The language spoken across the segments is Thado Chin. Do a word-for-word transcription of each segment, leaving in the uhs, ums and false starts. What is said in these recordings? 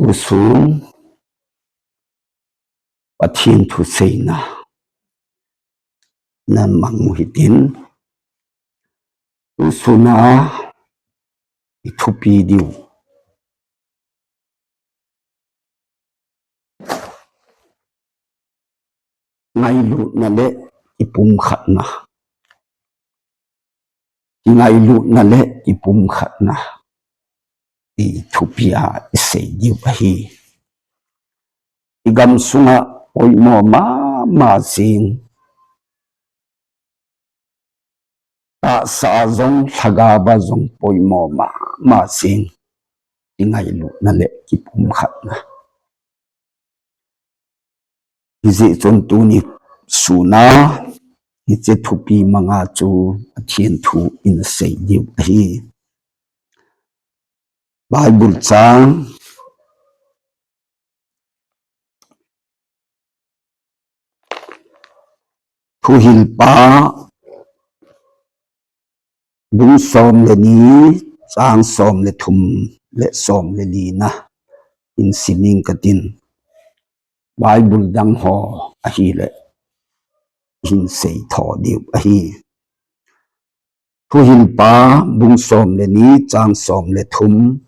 Tusun Pathen thuseina namang u hitin, tusuna ithupi diu ngailutna le ipumkhatna. Kingailutna le ipumkhatna. Ithupi a isei diu ahi. Igam sunga poimo mama jing, tahsa a jong, lhagao a jong poimo mama jing, kingailutna le kipumkhatna. Hijeh chun tuni suna hiche thupi manga chu Pathen thu in sei diu ahi. Bible chang Thuhilpa bung som le ni, chang som le thum le som le lina in simin katin, Bible dang ho ahile hin sei tho diu ahi. Thuhilpa bung som le ni, chang som le thum.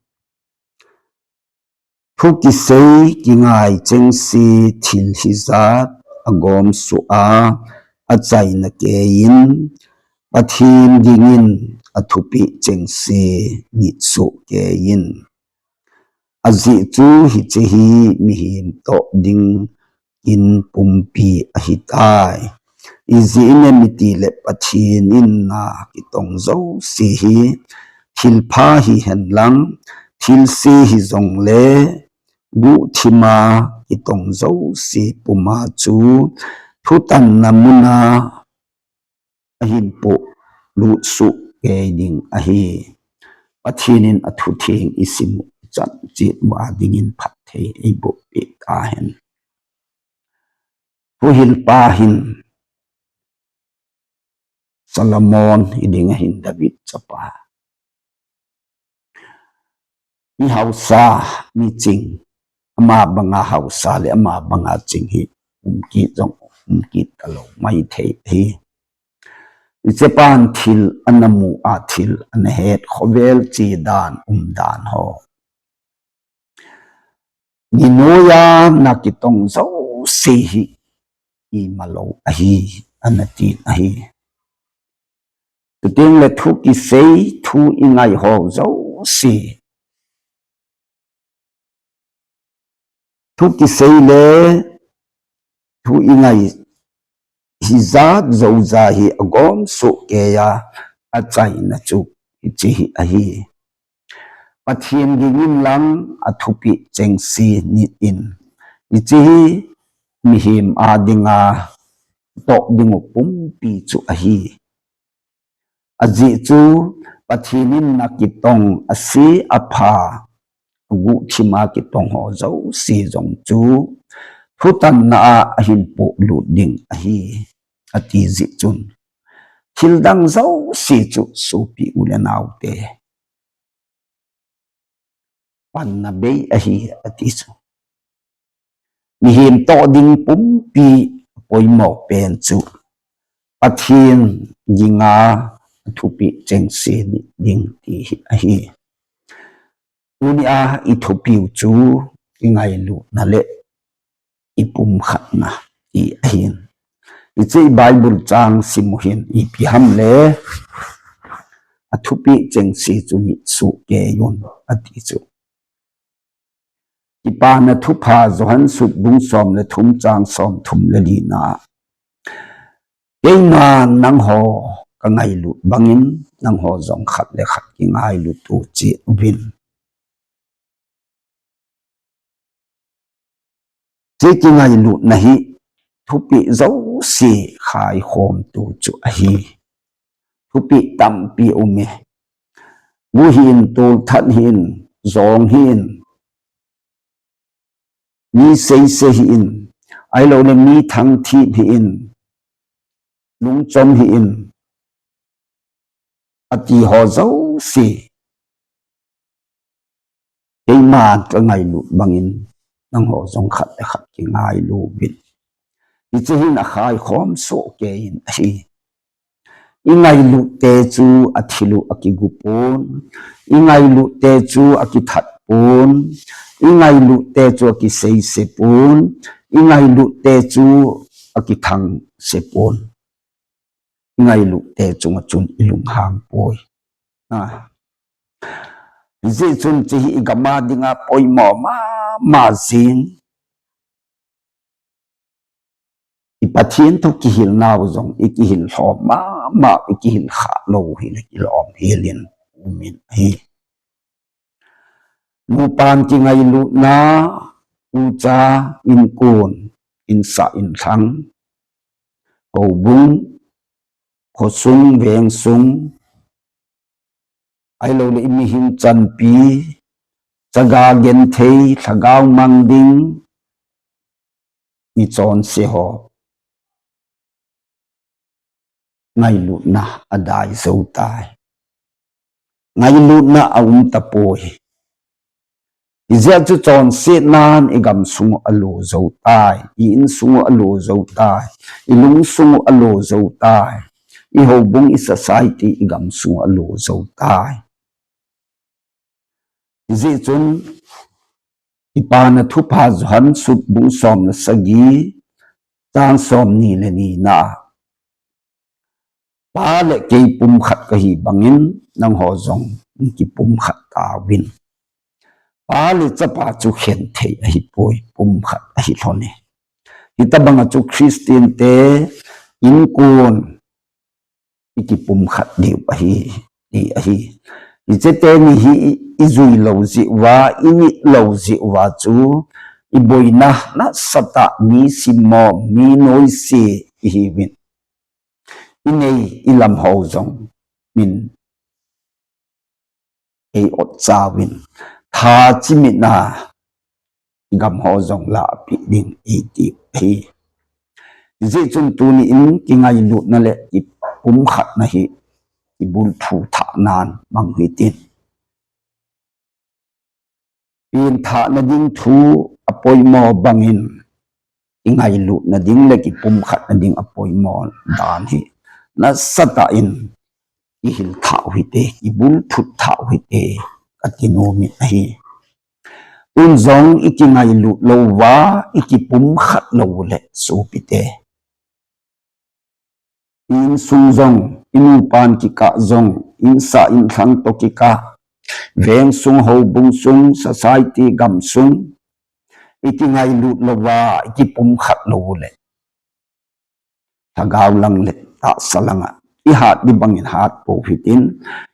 Thu kisei kingai chengse thil hijat agom suh a, achaina keiyin, Pathen dingin athupeh chengse nit suh keiyin. Ajeh chu hiche hi mihem toh ding in pumpi ahitai. Ijeh inem itile Pathen in na kitong jouse hi, thilpha hihen lang, thilse hijongle, guhthima kitong jouse puma chu thutanna muna ahin polut suh kei ding ahi. Pathen in athutheng isim u ichan chet uva dingin phatthei eiboh peh tahen. Thuhilpa hin Solomon hiding ahin, David chapa. Mi hausa, mi ching, ama banga hausa le ama banga ching hi um kit jong um kit talou maithei ahi. Hichepan thil ana mu a, thil ana het, khovel che dan, um dan ho. Ni noiya na kitong jouse hi ima lou ahi, ana tin ahi. Chuteng le thu kisei, thu ingai ho jouse. Thu kisei le thu ingai hijat jouse hi agom suh keiya achaina chu hiche hi ahi. Pathen dingin lang athupeh chengse nit in. Hiche hi mihem a dinga toh ding u pumpi chu ahi. Ajeh chu Pathen in na kitong ase apha, aguhthima kitong ho jouse jong chu thutanna a ahin polut ding ahi, ati jeh chun. Thil dang jouse chu sopi u le naote, panna bei ahi ati chu. Mihem toh ding pumpi poimo pen chu Pathen dinga athupeh chengse nit ding ti hi ahi. Tunia ithupiu chu ingailutna le ipumkhatna ti ahin. Hiche Bible chang sim u hin ipi ham le, athupeh chengse chu nit suh keiyun ati chu. Kipana Thupha Johan sut bung som le thum chang som thum le lina. Keiman nangho kangailut bangin nangho jong khat le khat kingailut u cheh uvin. Hiche kingailutna hi thupeh jouse khaikhomtu chu ahi. Thupeh tampi aume. Gu hin, tolthat hin, jong hin, mi seise hin, ahilou le mi thangthip hin, lungchom hin, ati ho jouse. Keiman kangailut bangin, nangho jong khat le khat kingailu uvin. Hiche hin akhai khom soh kei in ahi. I ngailut te chu athil u akigu pon. I ngailut te chu akithat pon. I ngailut te chu akiseise pon. I ngailut te chu akithangse pon. I ngailut te chunga chun i lunghang poi. A. Hijeh chun hiche hi i gam a dinga poimo mama jing. I Pathen thu kihil nau jong, i kihil lhom mama, i kihil khah lou hile kilom hel in um in ahi. Nupan kingailutna, ucha, inkon, insah inlhang, houbung, khosung, vengsung, ahilouleh i mihem chanpi, chaga genthei, lhagao mang ding, mi chonse ho ngailutna adai jou tai. Ngailutna aum tapoi. Hijeh chun chonsetnan i gamsung u alo jou tai, i insung u alo jou tai, i lungsung u alo jou tai, i houbung, i society, i gamsung u alo jou tai. Hijeh chun i Pan a thupha Johan sut bung som le sagi, chang somni le ni na. Pa le kei pumkhat kahi bangin, nangho jong kipumkhat tauvin. Pa le Chapa chu khenthei ahipoi, pumkhat ahi lhon e. Hitabanga chu Christian te inkon i kipumkhat diu ahi, ti ahi. Hiche teni hi i, i jui lou jeh uva, i nit lou jeh uva chu, i boina nasatah mi simmo, mi noise i hiuvin. I nei, i lam ho jong min ei ot chauvin, tha chimit na i gam ho jong lahpeh ding eiti ahi. Hijeh chun tuni in kingailutna le kipumkhatna hi kibulphu thah nan mang hitin. Pengthahna ding thu apoimo bangin, kingailutna ding le kipumkhatna ding apoimo dan hi nasatah in kihil thah u hite, kibulphut thah u hite, kati nom in ahi. Tun jong i kingailut lou uva, i kipumkhat lou le sopite, i insung jong, i nupan kikah jong, insah inlhang toh kikah, veng sung, houbung sung, society, gam sung, i kingailut lou uva, i kipumkhat lou u le, lhagao lang le tahsa langa i hat ding bangin hat pou hitin,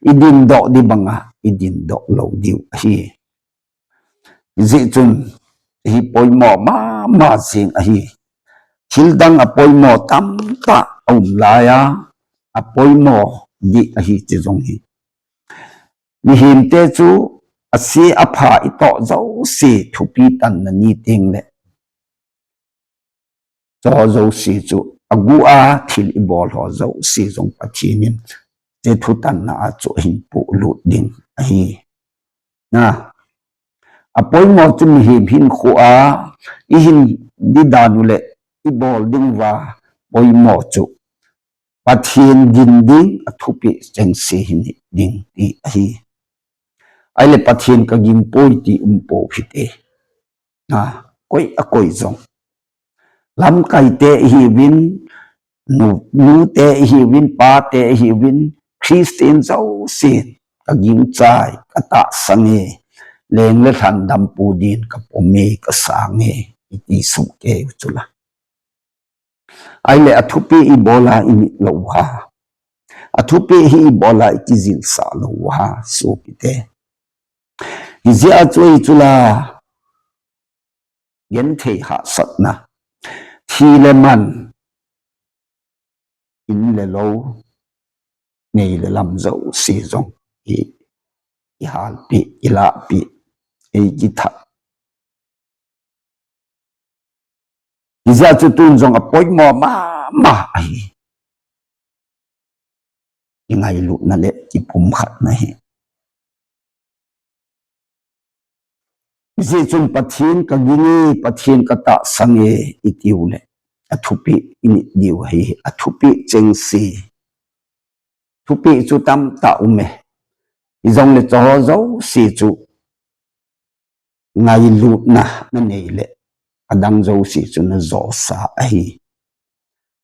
i dindoh ding banga i dindoh lou diu ahi. Hijeh chun hi poimo mama jing ahi. Thil dang apoimo tamtah aum laiya, apoimo ding ahi hiche jong hi. Mihemte chu ase apha i toh jouse thupi tanna ni teng le, cho jouse chu agu a thil i bol ho jouse jong Pathen in hiche thutanna a chu ahin polut ding ahi. Na, apoimo chu mihem hinkho a i hin ding dan u le i bol ding uva poimo chu Pathen gin ding, athupeh chengse hin hi ding ti ahi. Ahile Pathen kagin poi ti um pou hite. A, koi a koi jong. Lamkaite ihiuvin, nu, nute ihiuvin, pate ihiuvin, Christian jousen, kagingchai, katahsange, leng le lhan dampu din kapome, kasange, iti soh kei u chula. Ahile athupeh ibola i nit lou uva, athupeh hi ibola i kijilsah lou uva, sopite. Hijeh a chu ei chula, genthei hahsatna, thi le man, in le lou, nei le lam jouse jong i, i halpeh, i lahpeh, ei kithat. Hijeh a chu tun jong apoimo mama ahi. Kingailutna le kipumkhatna hi. Hijeh chun Pathen ka ging e, Pathen ka tahsan e, i tiu le, a thupeh i nit diu ahi, a thupeh chengse. Thupeh chu tamtah um e. Hijongle chuho jouse chu ngailutna na nei le, adang jouse chu na josa ahi.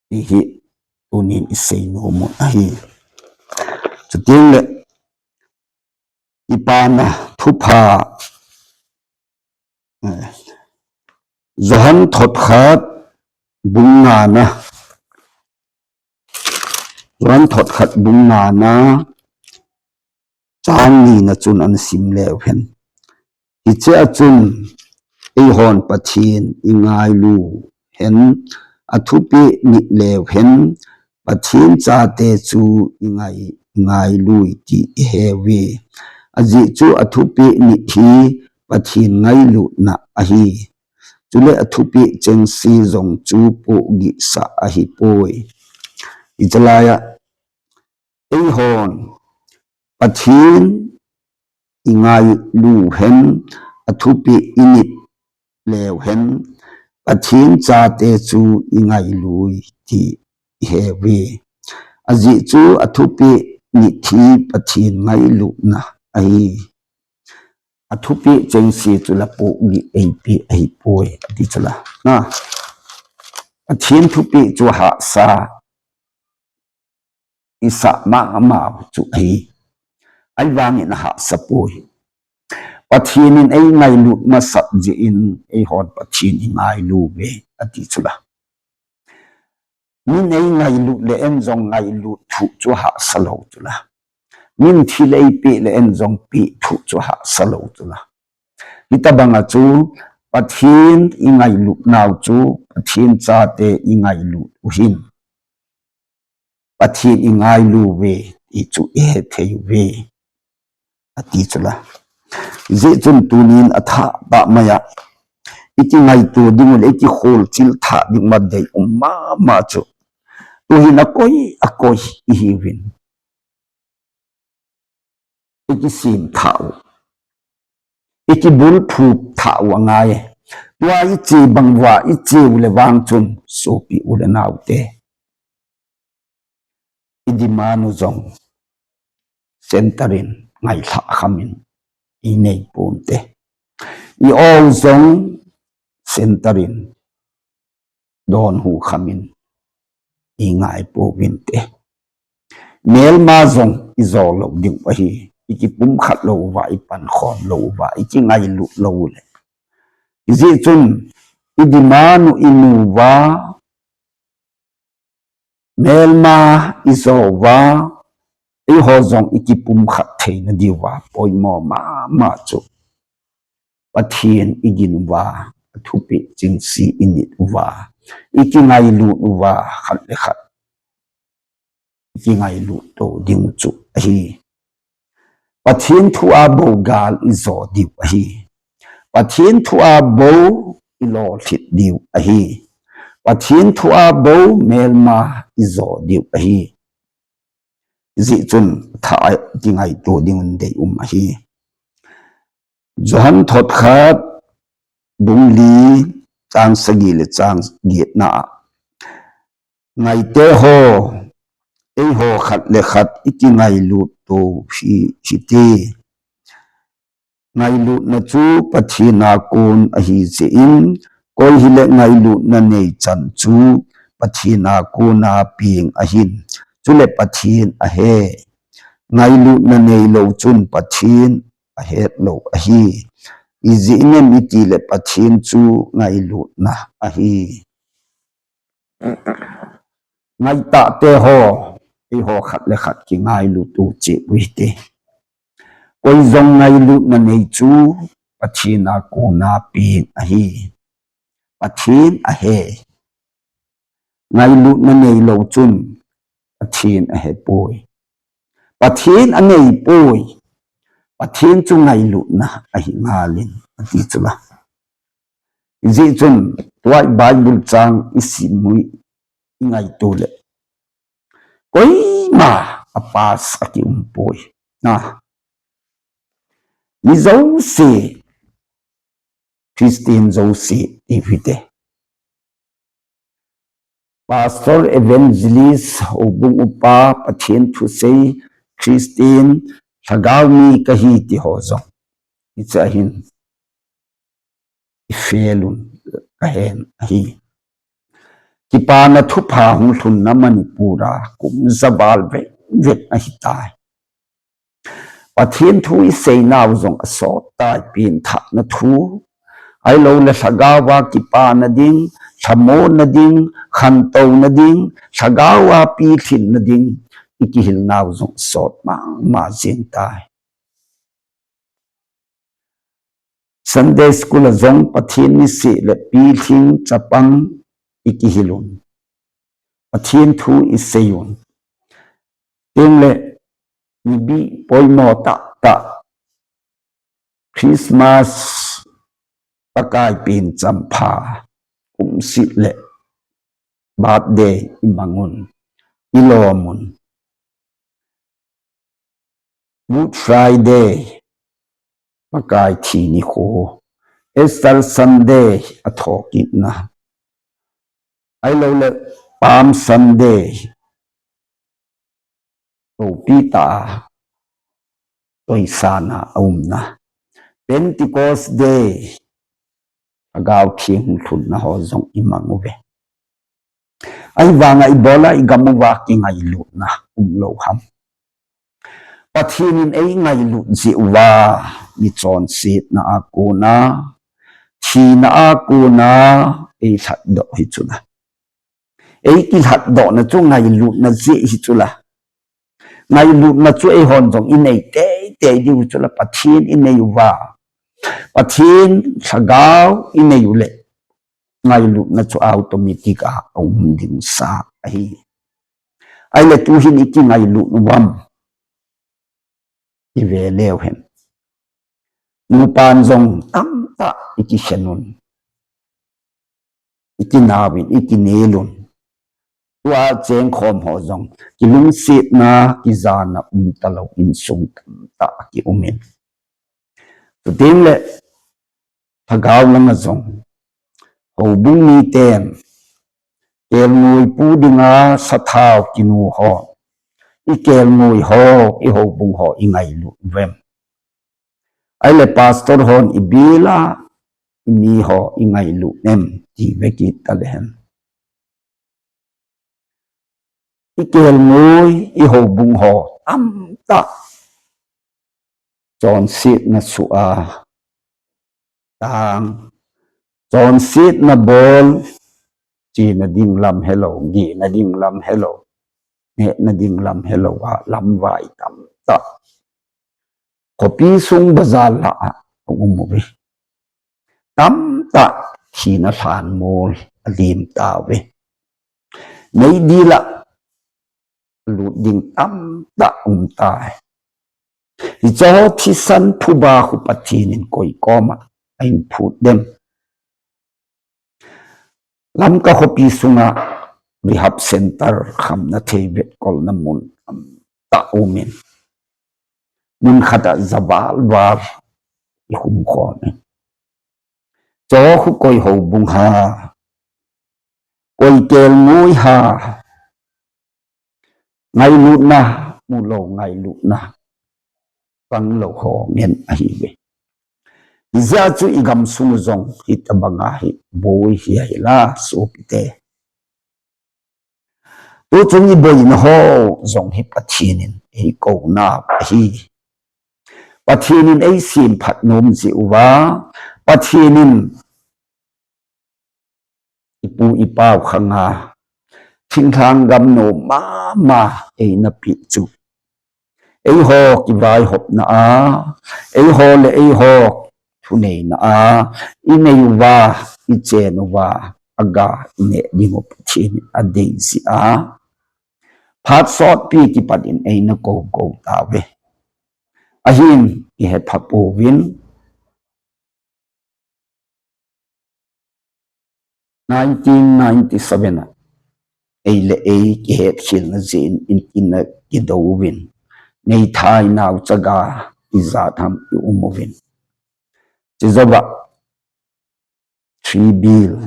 Ti hi tunin i seinom u ahi. Chuteng le, i Pathen thupha, eh, Johan thot khat bung ngana, Johan thot khat bung ngana, chang nina chun ana sim leu hen. Hiche a chun, eihon Pathen i ngailu hen, a thupeh nit leu hen, Pathen chate chu i ngai, ngailu e ti i he uve. Ajeh chu a thupeh nit hi Pathen ngailutna ahi. Chule a thupeh chengse jong chu pohgih sa ahi poi. Hichelai a, eihon Pathen i ngailu hen, a thupeh i nit leu hen, Pathen chate chu i ngailu e ti i he uve. Ajeh chu a thupeh nit hi Pathen ngailutna ahi. A thupeh chengse chu la pohgih eipeh ahi poi, ati chu la. Na, Pathen thupeh chu hahsa i sa mama chu ahi. Ahivangin a hahsa poi. Pathen in ei ngailut masat jeh in eihon Pathen i ngailu uve, ati chu la. Min ei ngailut le en jong ngailut thu chu hahsa lou chu la. Min thil eipeh le en jong peh thu chu hahsa lou chu la. Hitabang a chu Pathen i ngailut nau chu Pathen chate i ngailut u hin, Pathen i ngailu uve ti chu i he thei uve, ati chu la. Hijeh chun tunin a thah tah mai a, i kingaito ding u le i kikholchil thah ding u ma dei um mama chu, tuhin a koi a koi i hiuvin, i kisem thah u, i kibulphu thah u angai e. Tua i che bang uva i che u le vang chun, sopi u le naote, i demand u jong center in ngailhah kham in i nei ponte. I o u jong center in donhu kham in i ngai pouvinte. Melma jong i jo lou ding u ahi, i kipumkhat lou uva, i pankhom lou uva, i kingailut lou u le. Hijeh chun i demand u i nu uva, melma i jo uva, eiho jong i kipumkhat theina diuva poimo mama chu Pathen i gin uva, a thupeh chengse i nit uva, i kingailut uva, khat le khat i kingailut to ding u chu ahi. Pathen thu a bou gal i jo diu ahi. Pathen thu a bou i lolhit diu ahi. Pathen thu a bou melma i jo diu ahi. Hijeh chun thah a kingaito ding un dei um ahi. Johan thot khat bung li chang sagi le chang giet na a, ngaite ho, eiho khat le khat i kingailut to hi, hite. Ngailutna chu Pathen a kon ahi jeh in, koi hile ngailutna nei chan chu Pathen a kon a peng ahin, chule Pathen ahe. Ngailutna neilou chun Pathen ahet lou ahi. Ijeh inem itile Pathen chu ngailutna ahi. Ngaitah te ho, eiho khat le khat kingailut u cheh u hite. Koi jong ngailutna nei chu Pathen a kon a peng ahi. Pathen ahe. Ngailutna neilou chun Pathen ahe poi. Pathen anei poi. Pathen chu ngailutna ahi ngalin, ati chu la. Hijeh chun tua Bible chang i sim u, i ngaito le, koima a pass a ki um poi. Na, mi jouse Christian jouse ti hite. Pastor, evangelist, houbung upa, Pathen thusei, Christian, lhagao mi kahi ti ho jong, hiche a hin i fail un kahen ahi. Kipana thupha hung lhunna Manipur a kum ja val vet vet ahitai. Pathen thu i seinau jong asot tai, penthahna thu, ahilou le lhagao a kipana ding, lhamonna ding, khantouna ding, lhagao a pilhinna ding i kihilnau jong asot mama jeng tai. Sunday school a jong Pathen niseh le pilhing chapang i kihil un. Pathen thu i sei un. Tin le, mi bih poimo tahtah, Christmas, Pakai pen champha, kum seh le birthday i mang un, i lom un. Good Friday, Pakai thi nikho. Easter Sunday, athokitna. Ahilou le Palm Sunday, loupi tah a toisahna aumna. Pentecost Day, Lhagao Theng hung lhunna ho jong i mang uve. Ahivanga ibola i gam uva kingailutna umlou ham? Pathen in eingailut jeh uva, mi chonsetna a kona, thina a kona, eilhatdoh hi chu la. Eikilhatdohna chu ngailutna jeh hi chu la. Ngailutna chu eihon jong i nei teitei diu chu la, Pathen i nei uva, Pathen lhagao i nei u le, ngailutna chu automatic a aum ding sa ahi. Ahile tuhin i kingailut uvam? I ve leu hen. Nupan jong tamtah i kikhen un, i kinauvin, i kinel un. Tua chengkhom ho jong kilungsetna, kijana um talou insung tamtah kium in. Chuteng le lhagao langa jong houbung miten kelngoi pu dinga sathao kinu ho, i kelngoi ho, i houbung ho i ngailut uvem? Ahile pastor hon i bila, i mi ho i ngailut em? Ti ve kit ta le hen. I kelngoi, i houbung ho tamtah chonsetna sua tang, chonsetna bol, chena ding lam helou, gehna ding lam helou, nehna ding lam helou a lamvai tamtah khopi sung bazar lah a um uve. Tamtah thina lhanmol alim tauve. Meidil a lut ding tamtah um tai. Hiche ho thisan phuba khu Pathen in koi koma ahin phut dem? Lamka khopi sunga rehab center, khamna thei vetkolna mun tamtah um in, mun khat a javal val i khum khom in. Hiche khu koi houbung ham, koi kelngoi ham? Ngailutna, mulou ngailutna, panglou ho ngen ahiuve. Hijeh chun i gamsung jong hitobanga hi boi hi ahi la sopite. Tuchung i boina ho jong hi Pathen in eikouna ahi. Pathen in eisemphat nom jeh uva, Pathen in ipu ipau khanga thinglhang gam nom mama eina peh chu, eiho kivaihopna a, eiho le eiho thuneina a, i nei uva, i chen uva, aga i neh ding u Pathen in adei jeh a, phat sotpi kipat in eina kou kou tauve. Ahin i hepha pouvin, nineteen ninety-seven a ei le ei kihetkhelna jeh in, in, in a kidouvin, meithai naochaga ijat ham i um uvin. Chujouva three bill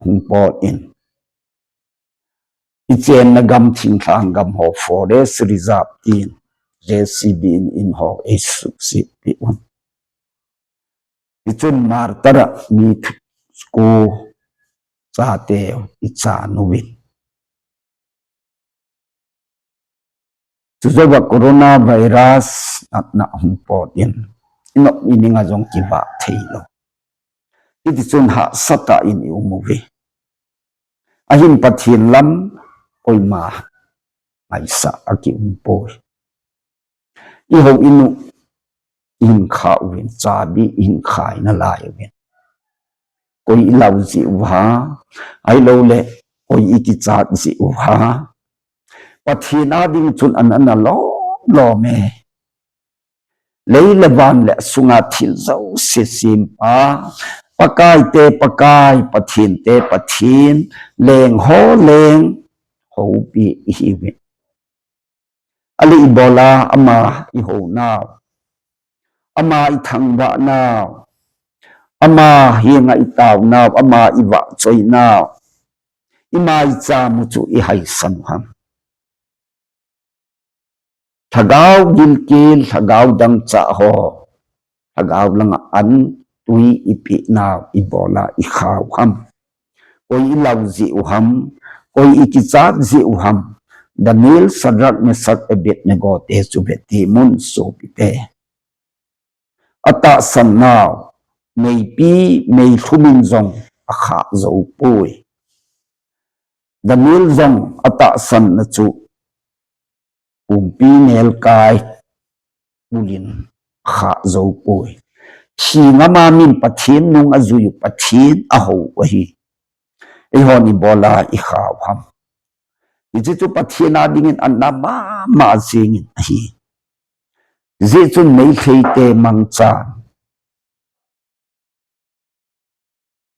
hung pot in, ichenna gam thinglhang gam ho forest reserve tin J C B in in ho eisuhset peh un. Hichun martyr a mi thu-, school chate ichan uvin. Chujouva coronavirus natna hung pot in, inop ining a jong kivah thei lou. Hitichun hahsatah in i um uve. Ahin Pathen lam koima ngaisah a ki um poi. I houin u, i hin kha uvin, chabi i hin khai nalai uvin. Koi i lau jeh u ham, ahilouleh koi i kichat jeh u ham. Pathen a ding chun an ana lom lom e. Lei le van le sunga thil jouse sempa, Pakai te Pakai, Pathen te Pathen, leng ho leng, houpi i hi uvin. Ahile ibola ama i hou nau, ama i thangvah nau, ama henga i tao nau, ama i vahchoi nau, i maicham u chu i haisan u ham. Lhagao gilkel, lhagao dangchah ho, lhagao langa an tui i peh nau ibola i kha u ham. Koi i lau jeh u ham, koi i kichat jeh u ham. Daniel, Shadrach, Meshach, Abednego te chu veti mun sopite. Atahsan nau, meipi, meilhum in jong akhah jou poi. Daniel jong atahsan na chu pumpi nelkai bulin akhah jou poi. Thi ngama min Pathen nung ajui u Pathen ahou u ahi. Eihon ibola i kha u ham. Hiche chu Pathen a dingin an na mama jingin ahi. Hijeh chun Meitei te mangchan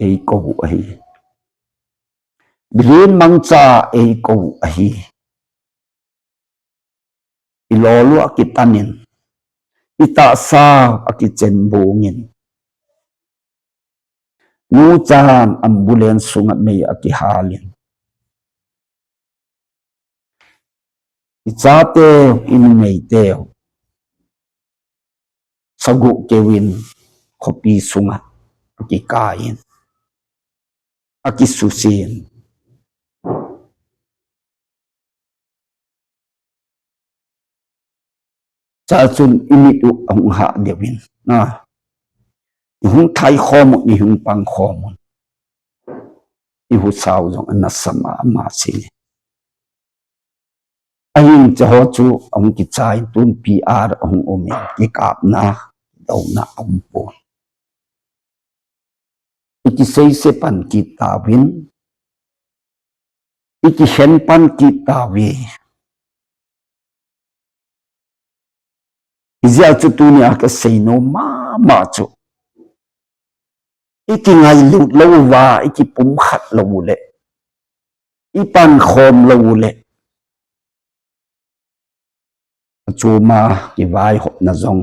eikou u ahi. Biren mangcha eikou u ahi. I lolua kitanin, i tahsa a kichenbungin, nuchan ambulance sunga mei akihalin, i chateu, i numeiteu sagu keuvin khopi sunga akikaiyin, akisusen. Chachun i mit u ahung hah deuvin, na, i hung thai khom u, i hung pang khom u, i husa u jong ana sam a ama sini. Ahin cheho chu ahung kichai, tun P R ahung umin, kikapna, douna aum pon. I kiseise pan kit tauvin, i kikhen pan kit tauve. Hijeh a chu tunia kasei nom mama chu, i kingailut lou uva, i kipumkhat lou uleh, i pankhom lou uleh, achoma kivaihopna jong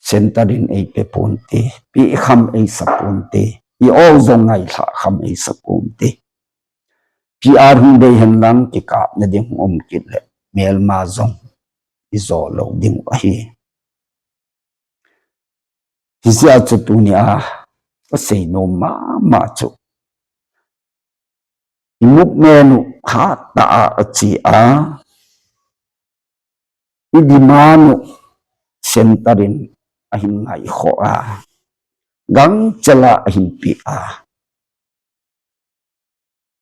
center in eipe ponte, peh kham eisa ponte, i o jong ngailhah kham eisa ponte. P R hung dei hen lang kikapna ding hung um kit leh, melma jong i jo lou ding u ahi. Hijeh a chu tunia kasei nom mama chu, i movement u hattah a ache a, i demand u center in ahin ngaikhoh a, gangchela ahin peh a,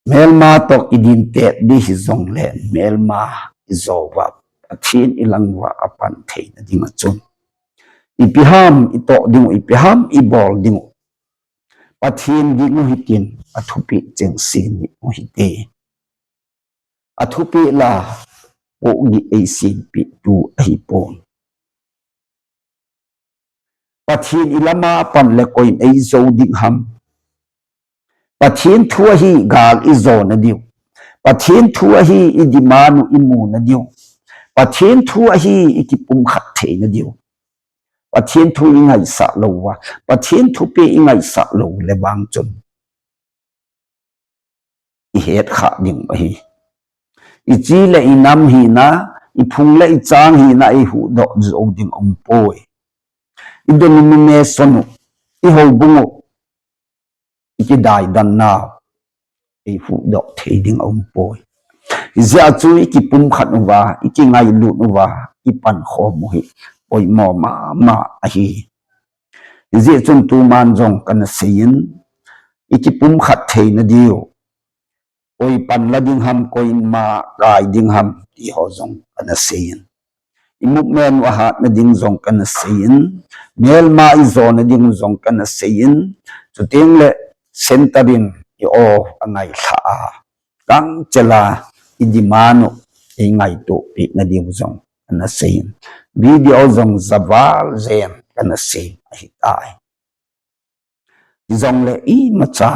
melma toh i dintet di hijongleh, melma i jo uva, Pathen i lang uva apan theina dinga chun, ipi ham i toh ding u, ipi ham i bol ding u, Pathen ding u hitin, athupeh chengse ding u hite. Athupeh la, pohgih eisempeh tu ahipon. Pathen i lama apan leh koiyin eijo ding ham? Pathen thu ahi gal i jona diu, Pathen thu ahi i demand u i muna diu, Pathen thu ahi i kipumkhat theina diu. Pathen thu i ngaisah lou uva, Pathen thupeh i ngaisah lou le vang chun i het kha ding ahi. I chi le i nam hina, i phung le i chang hina i huhdoh jou ding a um poi. I denomination u, i houbung u, i kidaidan nau i huhdoh thei ding a um poi. Hijeh chun i kipumkhat uva, i kingailut uva, i pankhom u hi poimo mama ahi. Hijeh chun tuman jong kana seiyin, i kipumkhat theina diu, koi panla ding ham, koi ma kai ding ham ti ho jong kana seiyin. I movement u ahatna ding jong kana seiyin, melma i jona ding jong kana seiyin, chuteng le center in i aw angailha a, gangchela i demand u i ngaito peh na ding jong kana seiyin. Video jong javal jen kana sei ahitai. Hijongle imacha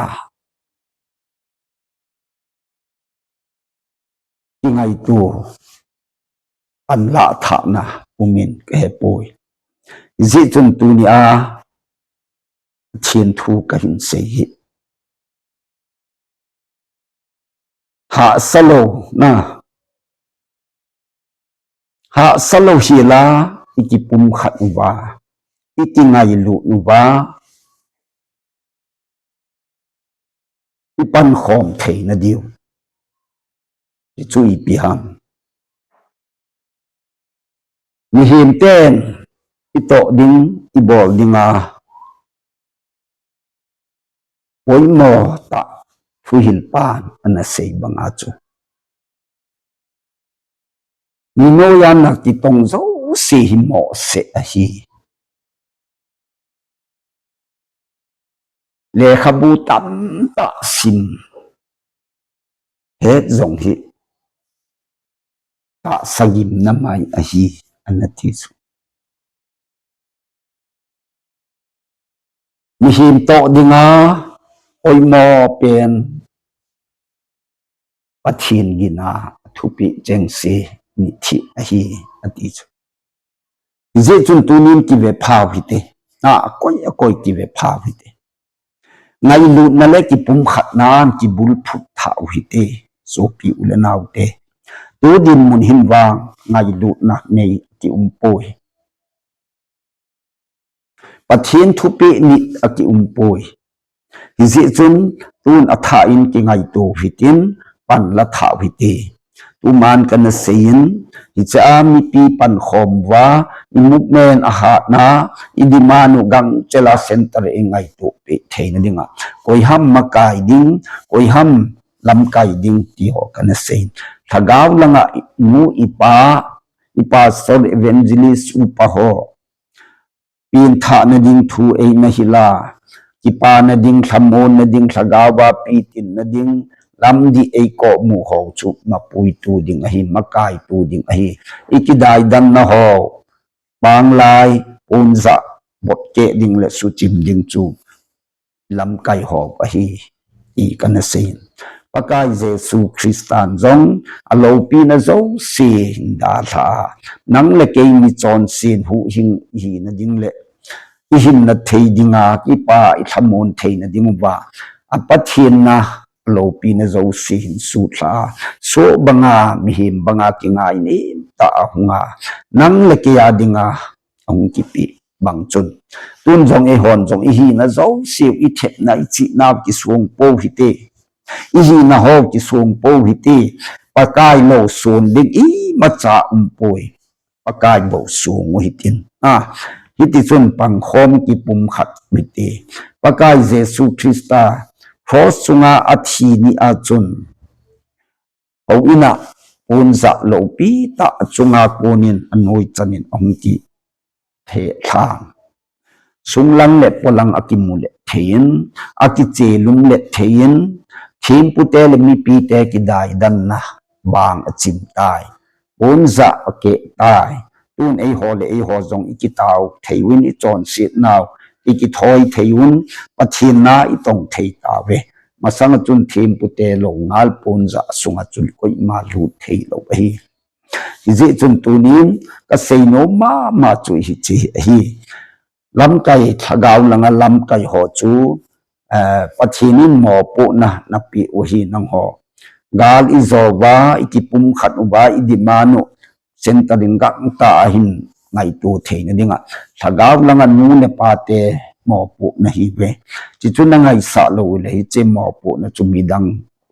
kingaito, panlah thahna umin kahepoi. Hijeh chun tunia Pathen thu kahin sei hi, hahsa louna, hahsa lou hela i kipumkhat uva, i kingailut uva, i pankhom theina diu, hichu ipi ham? Mihem ten i toh ding, i bol dinga poimo tah thuhil pan ana sei banga chu, mi noiya nakitong jouse hi mohseh ahi. Lekhabu tamtah sim het jong hi tahsa gimna mai ahi, ana ti chu. Mihem toh dinga poimo pen Pathen gin a thupeh chengse mithi ahi, ati chu. Hijeh chun tunin kive phau hite. A, akoi, akoi kive phau hite. Ngailutna le kipumkhatnan kibulphut thah u hite. Sopi u le naote, tu dinmun hin vang ngailutna nei kium poi. Pathen thupeh ni akium poi. Hijeh chun tun athah in kingaito hitin, panla thah u hite. Tuman kana seiyin, hichea mipi pankhom uva, i movement ahatna, i demand u gangchela center i ngaito peh theina dinga, koiham makai ding, koiham lamkai ding ti ho kana seiyin. Lhagao langa i nu i pa, i pastor, evangelist upa ho, penthahna ding thu eina hila, kipana ding, lhamonna ding, lhagaova pitinna ding, lamdih eikomu ho chu mapuitu ding ahi, makaitu ding ahi. I kidaidanna ho, panglai, ponjah, botkeh ding le suchim ding chu lamkai ho ahi, ti kana seiyin. Pakai Jesu Christan jong aloupina jouse hin dalha a, nang le kei michonse huhhing ihina ding le ihinna thei dinga, kipa ilhamon theina ding uva, a Pathen na aloupina jouse hin sutlha a, soh banga, mihem banga kingainem tah a hunga, nang le kei a dinga ahung kipeh bang chun, tun jong eihon jong ihina jouse u, ithepna, ichihnau kisong pou hite. Ihina ho kisong pou hite. Pakai lou son ding imacha umpoi. Pakai bou song u hitin. A, hiti chun pangkhom kipumkhat u hite. Pakai Jesu Christa cross chunga athi ni a chun, houin a ponjah loupi tah achunga konin anoi chanin ahung kitheh lhan. Sunglang le polang akimu le theiyin, akichelum le theiyin, thempute le mipite kidaidanna bang achim tai. Ponjah akeh tai. Tun eiho le eiho jong ikitao thei uvin, ichonsetnau ikithoi thei uvin, Pathen na itong thei tauve. Masanga chun thempute lou ngal ponjah sunga chun koima lut thei lou ahi. Hijeh chun tunin kasei nom mama chu hiche ahi. Lamkai, lhagao langa lamkai ho chu, eh, Pathen in mopohna napeh u ahi nangho. Gal ijo uva, ikipumkhat uva, idemand u, centre in gangtah a hin ngaito theina dinga, lhagao langa nu le pate mopohna ahiuve. Chuchu nangaisah lou uleh hiche mopohna chu midang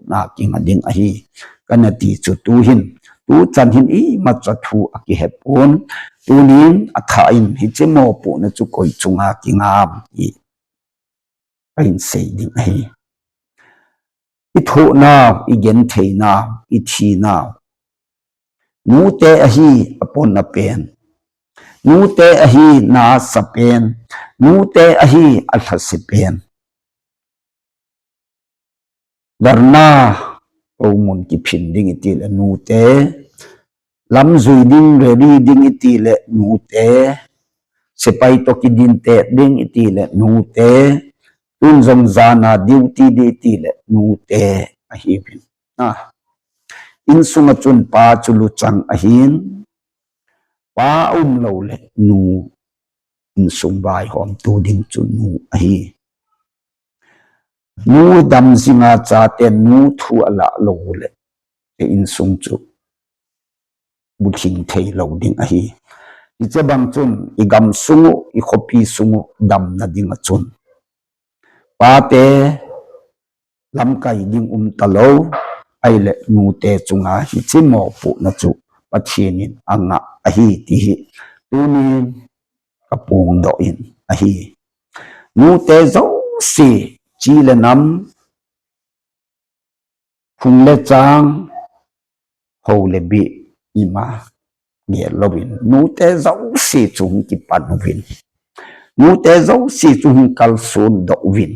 na kinga ding ahi, kana ti chu tuhin. Tuchan hin imacha thu akihepon. Tunin athah in hiche mopohna chu koi chunga kingam ti kahin sei ding ahi. Ithohnau, igentheinau, ithinau, nute ahi apon apen. Nute ahi na asa pen. Nute ahi alhase pen. Dharna, hoimun kiphin ding itile nute. Lam jui ding, rally ding itile nute. Sepai toh kidin tep ding itile nute. Tun jong jana duty ding itile nute ahiuvin. Ah. Insunga chun pa chu luchang ahin. Pa umlou le nu, insung vaihomtu ding chu nu ahi. Nu dam jinga chaten nu thu alah lou uleh, te insung chu bulhing thei lou ding ahi. Hiche bang chun, igam sung u, ikhopi sung u, damna dinga chun, pate lamkai ding umtalou, ahile nute chunga hiche mopohna chu Pathen in angah ahi ti hi tunin kaphongdoh in ahi. Nute jouse, chi le nam, phung le chang, hou le bih, ima gel louvin, nute jouse chu hung kipan uvin. Nute jouse chu hung kalson doh uvin.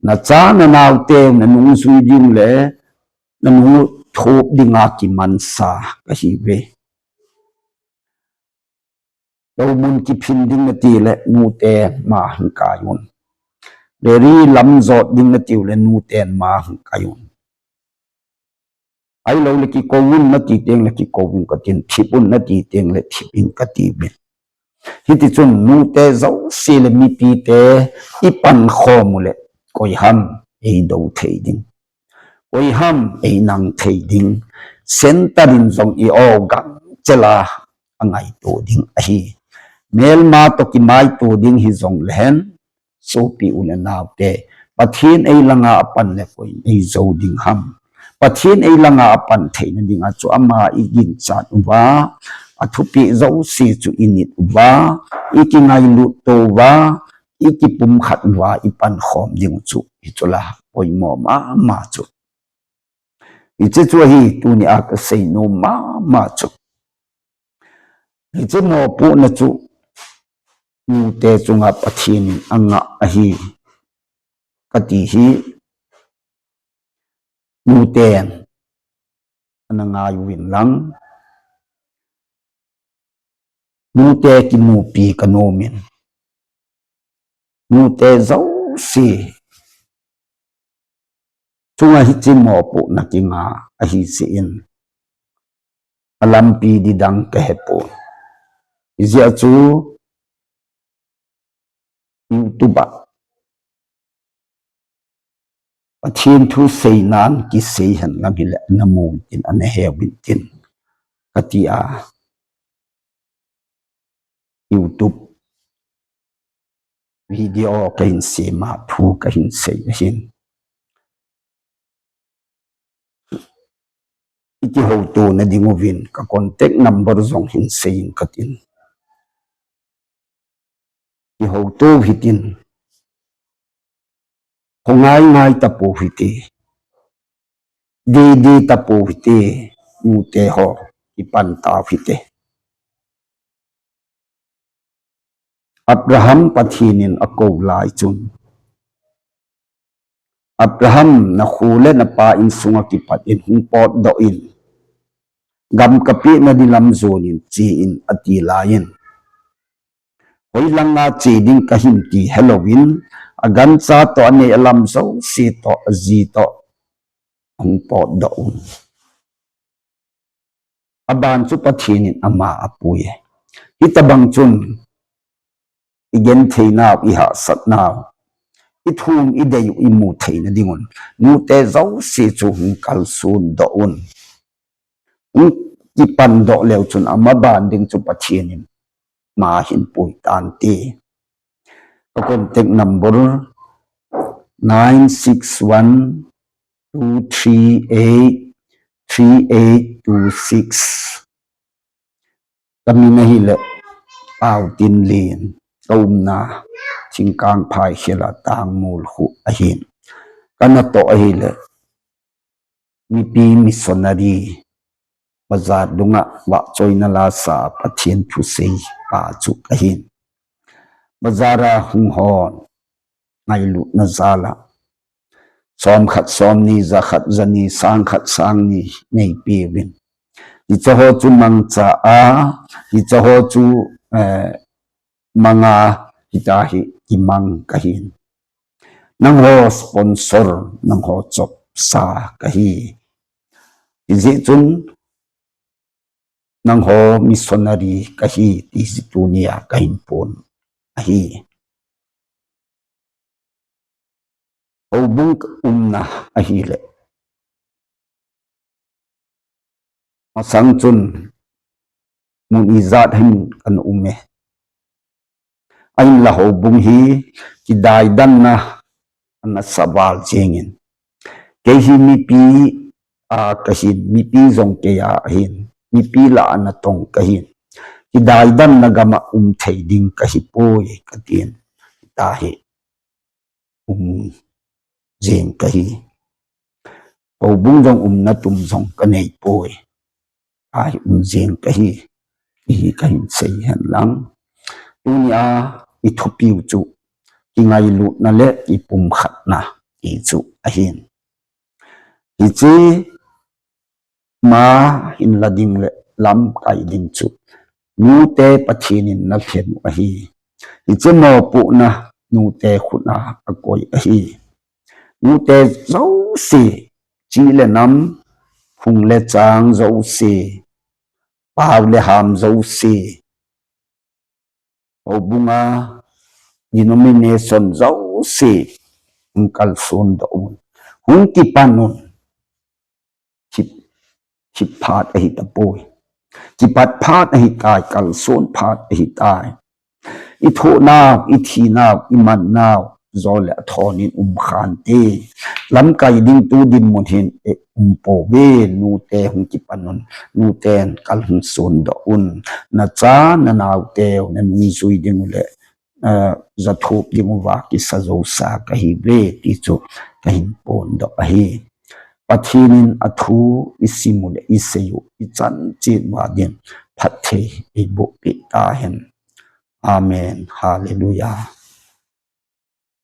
Nacha nanaote nanung jui ding le nanung thop dinga kimansa kahiuve. Hoimun kiphin ding nati le nute ma hung kai un. Rally lam jot ding nati u le nuten ma hung kai un. Ahilou le kikou un nati teng le kikou un katin, thip un nati teng le thip in kati uvin. Hiti chun nute jouse le mipite ipankhom u le koiham eido thei ding. Koiham einang thei ding. Centre in jong i-o gangchela angaito ding ahi. Melma toh kimaito ding hijong lehen, sopi u le naote, Pathen eilanga apan le koiin eijou ding ham? Pathen eilanga apan theina dinga chu ama iginchat uva, athupeh jouse chu init uva, ikingailut to uva, ikipumkhat uva ipankhom ding chu, hichu la poimo mama chu. Hiche chu ahi tunia kasei nom mama chu. Hiche mopohna chu nute chunga Pathen in angah ahi kati hi nuten ana ngai uvin lang. Nute kimupi kanom in. Nute jouse chunga hiche mopohna kinga ahi jeh in, alampi didang kahepon. Hijeh a chu YouTube a Pathen thu seinan kisei hen lang hile, namu tin, nahe uvin tin, kati a, YouTube video kahin sem a, thu kahin sei ahin. Ikihouto na ding uvin, ka contact number jong hin seiyin katin. Kihouto hitin. Khongai ngai tapou hite. Didi tapou hite. Nute ho, kipan tau hite. Abraham Pathen in akou lai chun, Abraham, nakho le napa insunga kipat in hung potdoh in, gam kapeh nading lam jon in che in ati lai in, hoilang a che ding kahim ti helouvin, agancha toh, anei alam jouse toh, aji toh hung potdoh un. Aban chu Pathen in ama apui. Hitabang chun, igentheinau, ihahsatnau, ithum ideiu imu theina dingun, nute jouse chu hung kalson doh un. Hung kipan doh leu chun amaban ding chu Pathen in ma ahin pui tante. Ka contact number nine six one two three eight three eight two six. Ka min ahile Paotinlen, ka umna Thingkangphai khel a Tangmol khu ahin. Ka natoh ahile mipi missionary, bazar dunga vahchoina lasa Pathen thusei pa chu kahin. Bazar a hung hon ngailutna jal a som khat som ni, ja khat ja ni, sang khat sang ni neipeuvin, hiche ho chu mangcha a, hiche ho chu, eh, manga hita hi kimang kahin. Nangho sponsor, nangho chopsa kahi. Hijeh chun nangho missionary kahi ti hi tunia kahin pon ahi. Houbung umna ahile, masang chun mun ijat hin kana um e. Ahinla houbung hi kidaidanna ana sa val jengin, kei hi mipi a kahin, mipi jong kei a ahin, mipi lah a natong kahin, kidaidanna gam a um thei ding kahipoi katin, tahi um jeng kahi. Houbung jong umna tum jong kaneipoi. Ahi um jeng kahi, ti hi kahin sei hen lang. Tunia ithupiu chu kingailutna le kipumkhatna ti chu ahin. Hiche ma hin la ding le lamkai ding chu nute Pathen in nalhen u ahi. Hiche mopohna nute khut a akoi ahi. Nute jouse, chi le nam, hung le chang jouse, pao le ham jouse, houbunga denomination jouse hung kalson doh un, hung kipan un. Thip, thip phat ahitapoi. Kipat phat ahitai, kalson phat ahitai. Ithohnau, ithinau, imannau, jole athon in um khante. Lamkai ding tu dinmun hin e umpouve, nute hung kipan un, nuten kal hung son doh un. Nacha, nanaoteu nanungjui ding u le, eh, jathup ding uva kisa jousa kahiuve ti chu kahin pon doh ahi. Pathen in athu isim u le isei u, ichan chet uva din phatthei eiboh peh tahen. Amen. Hallelujah.